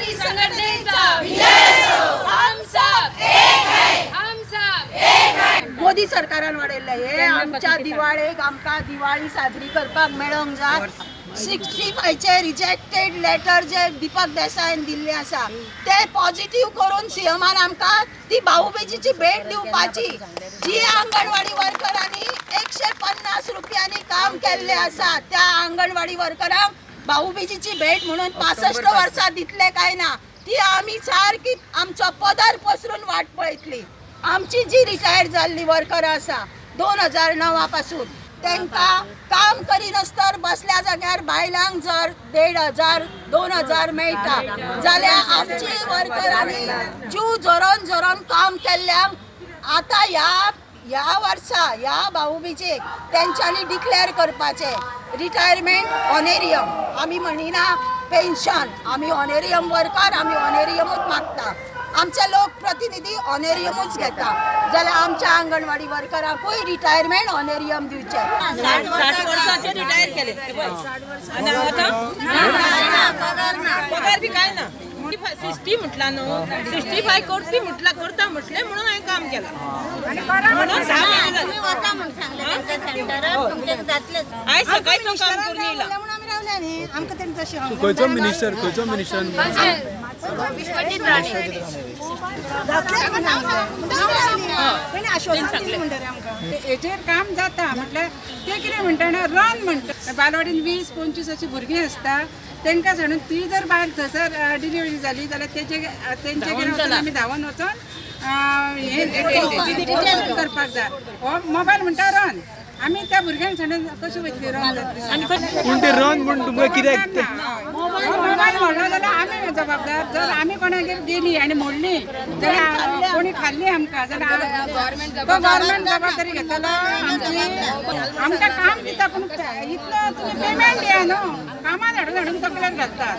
कर्मचारी संघटनेचा हम सब एक है, हम सब. मोदी सरकारान वाडयल्लें हे आमच्या दिवाळेक आमकां दिवाळी साजरी करपाक मेळोंक जाय. 65चे रिजेक्टेड लेटर जे दीपक देसायान दिल्ले आसा ते पॉझिटिव्ह करून सीएमान आमकां ती भाऊबीजीची भेट दिवपाची. जी आंगणवाडी वर्करांनी 150 रुपयांनी काम केल्लें आसा त्या आंगणवाडी वर्करांक भाऊबीजीची भेट म्हणून 65 वर्सां दितले काय ना ती आमी सारकी आमचो पदर पसरून वाट पळयतली. आमची जी रिटायर्ड जाल्ली वर्करां आसा 2009 पासून तांकां काम करिनासतर बसल्या जाग्यार बायलांक जर 1500 2000 मेळटा जाल्यार आमची वर्करांनी जीव झरोवन झरोवन काम केल्ल्यांक आतां ह्या ह्या वर्सा ह्या भाऊबीजेक तेंच्यांनी डिक्लेअर करपाचें रिटायरमेंट ऑनेरियम. आमी म्हणिना पेन्शन, आमी ऑनेरियम वर्कर, आमी ऑनेरियमूच मागता. आमचे लोक प्रतिनिधी ऑनेरियमूच घेता जाल्यार आमच्या आंगणवाडी वर्करांकूय रिटायरमेंट ऑनेरियम दिवचें. 60 वर्सांचे रिटायर केले आनी आतां पगार बी काय ना. 60 म्हटला न्हू, 65 करती म्हटला, करता म्हटलें म्हणून हांवें काम केलां म्हणून 6 म्हयने जाले. वता म्हूण सांगलें तांच्या सेंटरात तुमचें जातलेंच. आयज सकाळीं काम करून येयला. म्हणून आमी रावल्या न्ही, आमकां तेणी तशें खंयचो मिनिस्टर, खंयचो मिनिस्टर? विश्वजीत राणे. जातलें म्हूण सांगलें, तेणी आश्वासन दिलें म्हणटरी आमकां. हेजेर काम जाता म्हटल्यार ते कितें म्हणटा ना रन म्हणटा. बालवाडीन 20-25 अशीं भुरगीं आसता तांकां सांडून ती जर बायल थंयसर डिलिवरी जाली जाल्यार तेजे तेंचे वचून आमी धांवन वचून हें करपाक जाय. हो मोबायल म्हणटा रन, आमी त्या भुरग्यांक सांडून कशी वयतली रन जातली? पूण ते रन म्हूण तुमकां कित्याक? मोबायल मोडलो जाल्यार आमी जबाबदार. जर आमी कोणागेर गेली आनी मोडली जाल्यार कोणी खाल्ली आमकां जाल्यार तो गव्हर्मेंट जबाबदारी घेतलो आमची. आमकां काम दिता पूण इतलो तुमी पेमेंट दिया न्हू, कामां धाडून धाडून तकलेर घालता.